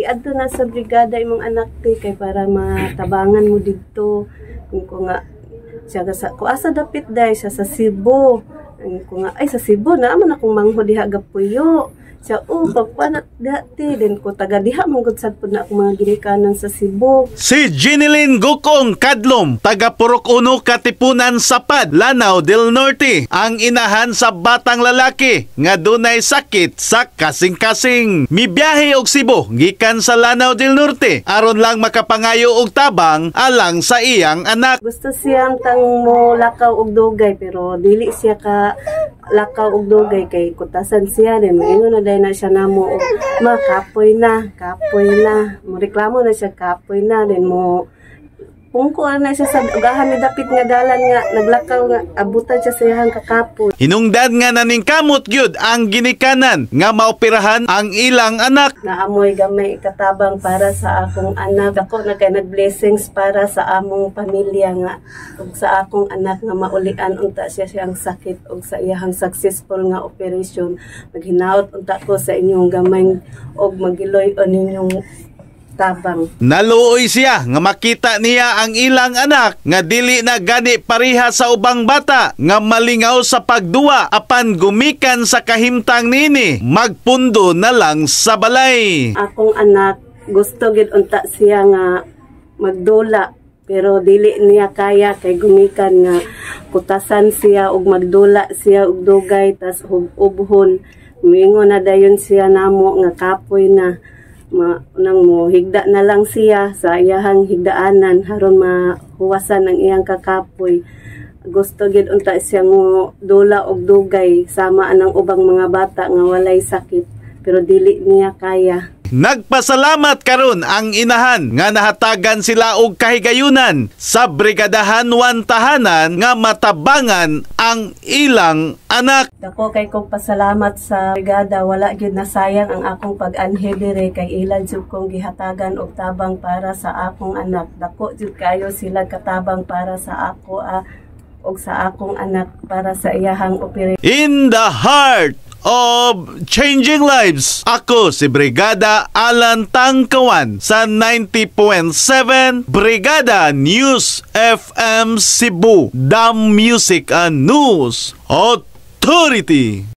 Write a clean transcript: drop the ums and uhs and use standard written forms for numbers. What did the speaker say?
Iadto na sa brigada imong anak te kay para matabangan mo didto." Ingon ko nga siya nga sa ko asa dapit day siya sa Cebu. Ingon ko nga, "Ay, sa Cebu na man akong mangho diha gapuyo." Siya, "Oh, pagpanat diha te." Then ko taga diha man gud sad pud na akong mga ginikanan sa Cebu. Si Ginilyn Gukong Kadlom, taga Purok Uno, Katipunan, Sapad, Lanao del Norte, ang inahan sa batang lalaki nga dunay sakit sa kasing-kasing. Mibiyahe og Cebu gikan sa Lanao del Norte aron lang makapangayo og tabang alang sa iyang anak. Gusto siya tang mo lakaw og dugay pero dili siya ka lakaw og dugay kay kutasan siya. Then moingon na dayon na siya namo og, "Ma, kapoy na, kapoy na." Mo reklamo na siya, kapoy na. Then mo pungko na siya sa ugahan ni dapit nga dalan nga naglakaw nga abutan siya sa iyang kakapoy. Hinungdan nga naningkamot gyud ang ginikanan nga maoperahan ang ilang anak. Naamoy gamay katabang para sa akong anak. Dako na kay nag-blessings para sa among pamilya nga ug sa akong anak nga maulian unta siya siyang sakit ug sa iyahang successful nga operation. Maghinaot unta ko sa inyong gamay og magiloy-on ninyong tabang. Naluoy siya nga makita niya ang ilang anak nga dili na gani pareha sa ubang bata nga malingaw sa pagduwa apan gumikan sa kahimtang nini magpundo na lang sa balay. Akong anak gusto gid unta siya nga magdula pero dili niya kaya kay gumikan nga kutasan siya ug magdula siya og dugay tas ubhon. Moingon na dayon siya namo nga kapoy na. Ma, nang mo higda na lang siya sa iyahang higdaanan haron mahuwasan ang iyang kakapoy. Gusto gid unta siya mo dula og dugay sama anang ubang mga bata nga walay sakit pero dili niya kaya. Nagpasalamat karon ang inahan nga nahatagan sila og kahigayunan sa Brigadahan 1 Tahanan nga matabangan ang ilang anak. Dako kay kong pasalamat sa brigada. Wala gyud nasayang ang akong pag-anhi dire kay ilan jud kong gihatagan og tabang para sa akong anak. Dako jud kayo sila katabang para sa ako og sa akong anak para sa iyahang operation. In the heart of changing lives. Ako si Brigada Alan Tangkawan sa 90.7 Brigada News FM Cebu. The Music and News Authority.